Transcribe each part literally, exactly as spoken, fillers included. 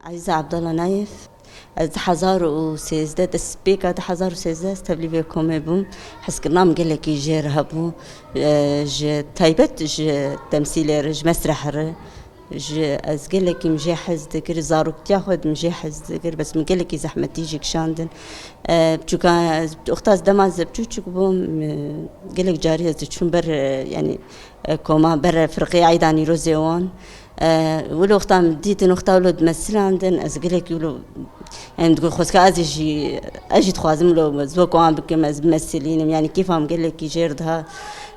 Azize Abdallah Nayef. Ez du hezar û sêzdeh, destpêka du hezar û sêzdeh ez tevlî vê komê bûm. Hezkirina min gelekî jê re hebû. E, ji taybet ji temsîlê re, ji mesreh re. Ji, ez gelekî min jê hez dikir, zaroktiya xwe min jê hez dikir, bes min gelekî zehmetî jî kişandin. E, çûka ez, wexta ez dema ez biçûçik bûm, e, gelek carî ez diçûm ber, e, yanî, e, koma ber firqê eyda Nîrozê wan. E, wilo wexta min dîtin, wexta wilo dimesilandin, ez gelekî wilo, yanî, digot, xwezka ez ê jî, ez jî dixwazim wilo ez wek wan bikim, ez bimesilînim, yanî, kêfa min gelekî jêr diha.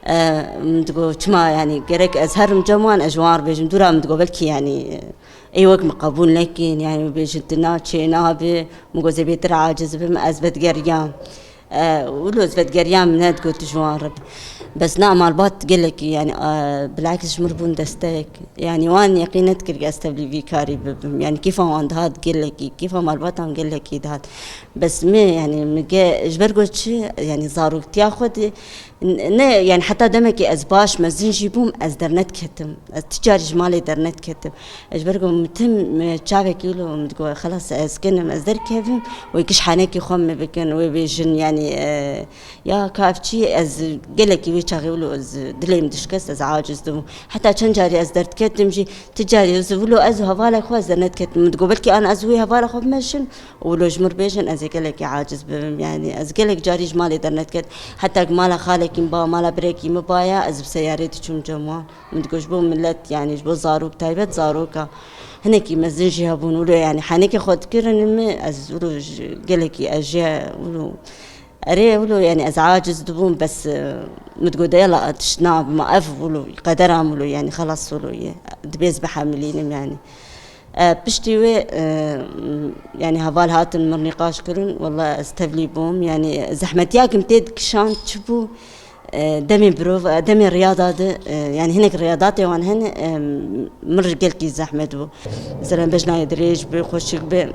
E, min digot, çima, yanî, gerek ez herim cem wan, ez ji wan re bêjim, dûra min digot, belkî, yanî, ê wek min qebûl nekin, yanî, bêjin tu naçê, nabe, min got, ez ê bêtir aciz bim, ez vedigeriyam. E, wilo ez vedigeriyam, min nedigot ji wan re. Bes na malbat gelekî, yanî, e, bilakis ji min re bûn destek. Yanî wan yeqîn nedikir ez tevlî vî karî bibim. Yanî kêfa wan dihat gelekî, kêfa malbatan gelekî dihat. Bes min, yanî min ge-, ji ber ku çi, yanî zaroktiya xwe de, n-, ne, yanî heta demekî ez baş mezin jî bûm, ez dernediketim. Ez ti carî ji malê dernediketim. Ji ber ku min tim, e, çavekî wilo min digot, xelas ez kinim, ez derkevim, wê giş henekî xwe min bikin, wê bêjin, yanî, e, ya ka ev çi, ez gelekî wê çaxê wilo ez dilê min dişkest, ez aciz dibûm. Heta çend carî ez derdiketim jî, ti carî ez wilo ez û hevalek xwe ez dernediketim. Min digot, belkî an ez wê hevala xwe bimeşim, û wilo ji min re bêjin, ez ê gelekî aciz bibim. Yanî ez gelek carî ji malê dernediket. Heta ku mala xalekî min ba, mala birekî min ba ya, ez bi seyarê diçûm cem wan. Min digot, ji bo milet, yanî ji bo zarok, taybet zaroka. Hinekî mezin jî hebûn, wilo, yanî henekê xwe dikirin min, ez wilo ji gelekî ez jê wilo. Erê, wilo, yanî ez aciz dibûm, bes, e, min digot, de yala, tişt nabe, ma ev wilo, qedera min wilo, yanî xelas wilo ye. Dibê ez bihemilînim, yanî. E, piştî wê, e, yanî heval hatin min nîqaş kirin, wela ez tevlî bûm, yanî zehmetiya ku min tê dikişand çi bû? E, demê birov, e, demê riyada de, e, yanî hinek riyadatê wan hene, e, min re gelkî zehmet bû. Mesela bejnayê dirêj be, xweşik be.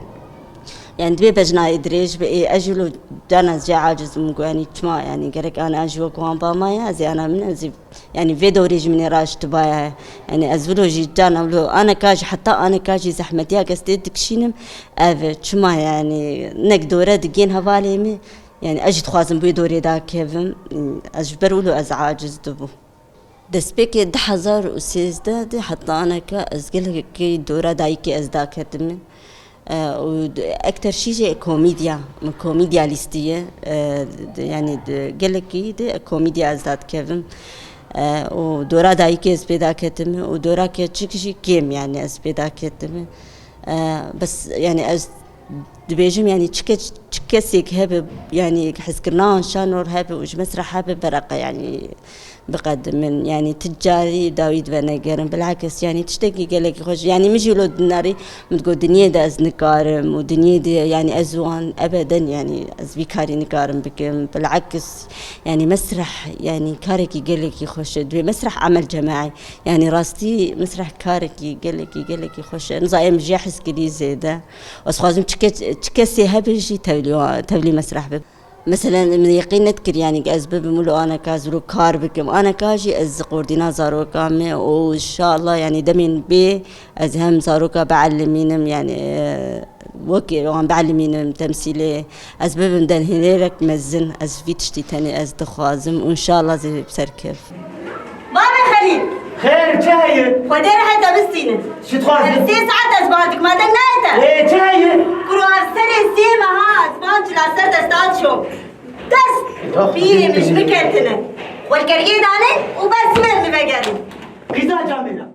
Yanî divê bejnayê dirêj be, ê, ez jî wilo carna ez jê aciz bûm, got, yanî çima, yanî gerek ana ez jî wek wan ba ma ya, ez ê ana min, ez ê, yanî vê dewrê jî min ê raştiba ya. Yanî ez wilo jî carna wilo aneka jî, heta aneka jî zehmetiya kes tê dikişînim. Ev çima, yanî nek dore digên hevalê min. Yanî ez jî dixwazim bi wê dorê dakevim. Ez ji ber wilo ez aciz dibûm. Destpêkê du hezar û sêzdeh de heta aneka ez gelekî dora dayikê ez daketime. E, û d-, ekter şî jî komîdya, min komîdya lîstiye. E, d-, yanî d-, gelekî de komîdya ez dadikevim. E, û dora dayikê ez pê daketime û dora keçik jî kêm, yanî ez pê daketime. E, bes, yanî ez dibêjim, yanî çi ke-, çi kesêk hebe, yanî hezkirina wan şanor hebe û ji mesreh hebe bereqe, yanî biqedimin. Yanî ti carî dawî divenegerin. Bilakis, yanî tiştekî gelekî xweş. Yanî min jî wilo dinarî, min digot, dinyê de ez nikarim û dinyê de, yanî ez wan ebeden, yanî ez vî karî nikarim bikim. Bilakis, yanî mesreh, yanî karekî gelekî xweş e. Divê mesreh emel cemaî. Yanî rastî mesreh karekî gelekî, gelekî xweş e. Niza em jê hez kirî zêde. Ez xwazim çi ke-, çi kesê hebe jî tevlî wa-, tevlî mesreh be. Meselen, min yeqîn nedikir, yanî ez bibim wilo aneka ez wilo kar bikim. Aneka jî ez qordîna zaroka me û înşallah, yanî demên bê ez hem zaroka bielimînim, yanî, e, wekî wan bielimînim temsîlê. Ez bibim denhênerek mezin, ez vî tiştî tenê ez dixwazim û înşallah ez ê bi ser kevim. Babê Xelîl! Xêr, çi heye? Xwedê rehet e bistînin. Çi dixwazî? Sê saet ez ba dik, ma deng nayete? Ê, çi heye? Kuro ev serê sê meha ez ban çila ser dest hat şo. Dest! Yox, pîrê min ji min ketine. Xwelkergê dane û ber simên min vegerin. Qîza camê de.